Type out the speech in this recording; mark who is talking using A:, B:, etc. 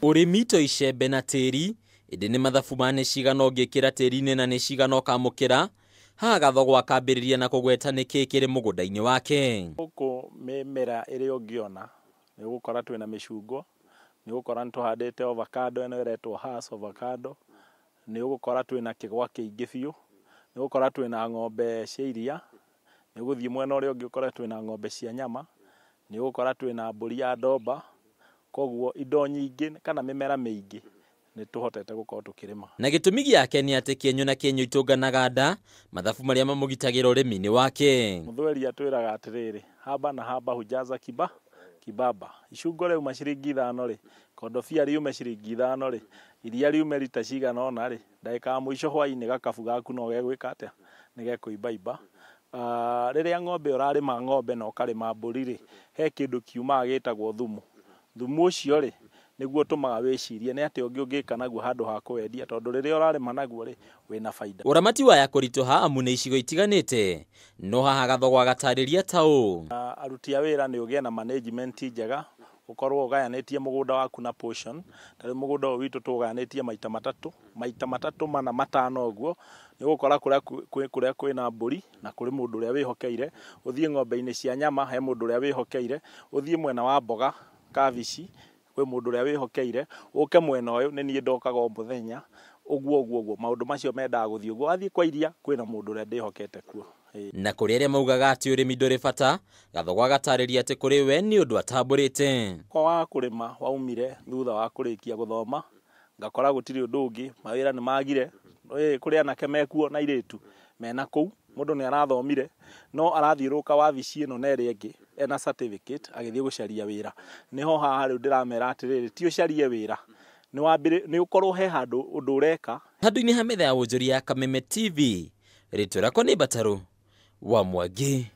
A: Ũrĩmi to icembe na tĩri, ĩndĩ nĩ mathabu ma nĩ cigana ũngĩkĩra tĩri-inĩ na nĩ cigana ũkamũkĩra. Haha Gathogo akambĩrĩria na kũgweta nĩkĩĩ kĩrĩ mũgũnda-inĩ wake.
B: Gũkũ mĩmera ĩrĩa ũngĩona nĩ ũgũkora twĩna mĩcungwa, nĩ ũgũkora nĩ tũhandĩte avocado ĩno ĩretwo Hass avocado, nĩ ũgũkora twĩna kĩgwa kĩingĩ biũ, nĩ ũgũkora twĩna ng'ombe cia iria, nĩ ũgũthiĩ mwena ũrĩa ũngĩ ũkore twĩna ng'ombe cia nyama, nĩ ũgũkora twĩna mbũri ya ndomba, koguo indo nyingĩ kana mĩmera mĩingĩ nĩ tũhotete gũkorwo tũkĩrĩma.
A: Na gĩtũmi gĩake nĩ atĩ kĩenyũ na kĩenyũ itũnganaga nda, mathabu marĩa mamũgitagĩra ũrĩmi-inĩ wake.
B: Mũthweri atwĩraga atĩrĩrĩ, haba na haba hujaza kibaba. Icungwa rĩauma ciringi 5 rĩ, kondobia riume ciringi 5 rĩ, iria riume rita cigana ũna rĩ, ndagĩka ya mũico hwainĩ gakabu gaku no gegwĩka atĩa? Nĩ gekũimbaimba. Rĩrĩa ng'ombe ũrarĩma ng'ombe na ũkarĩma mbũri rĩ, he kĩndũ kiumaga gĩtagwo thumu. Thumu ũcio rĩ, nĩguo ũtũmaga wĩcirie nĩ atĩa ũngĩ ũngĩka naguo handũ ha kũwendia, tondũ rĩrĩa ũrarĩma naguo rĩ, wĩna baida.
A: Ũramati waya kũritũha amu nĩ icigo itiganĩte, no haha Gathogo agatarĩria ta ũũ.
B: Aruti a wĩra nĩ ũgĩe na management njega, ũkorwo ũgayanĩtie mũgũnda waku na portion. Ta rĩu mũgũnda ũyũ witũ tũũgayanĩtie maita matatũ, maita matatũ mana matano ũguo, nĩ ũgũkora kũrĩa kwĩna mbũri na kũrĩ mũndũ ũrĩa wĩhokeire, ũthiĩ ng'ombe-inĩ cia nyama he mũndũ ũrĩa wĩhokeire, ũthiĩ mwena wa mboga kabici kwĩ mũndũ ũrĩa wĩhokeire, ũke mwena ũyũ nĩ niĩ ndokaga o mũthenya, ũguo ũguo ũguo, maũndũ macio mendaga gũthiĩ ũguo. Wathiĩ kwa iria kwĩna mũndũ ũrĩa ndĩhokete kuo.
A: Na kũrĩ arĩa maugaga atĩ ũrĩmi ndũrĩ bata, Gathogo agatarĩria atĩ kũrĩ we nĩ ũndũ atambũrĩte.
B: Kwa wa kũrĩma waumire thutha wa kũrĩkia gũthoma, ngakora gũtirĩ ũndũ ũngĩ, mawĩra nĩ magire, kũrĩ anake mekuo na airĩtu mena kũu, mũndũ nĩ arathomire no arathiũrũrũka wabici ĩno na ĩrĩa ĩngĩ ena certificate agĩthiĩ gũcaria wĩra. Nĩho haha rĩu ndĩramera atĩrĩrĩ, ti ũcarie wĩra, nĩ ũkorwo he handũ ũndũ ũreka.
A: Handũ-inĩ ha metha ya wonjoria ya Kameme TV, rĩtwa rĩakwa nĩ Mbatarũ wa Mwangi.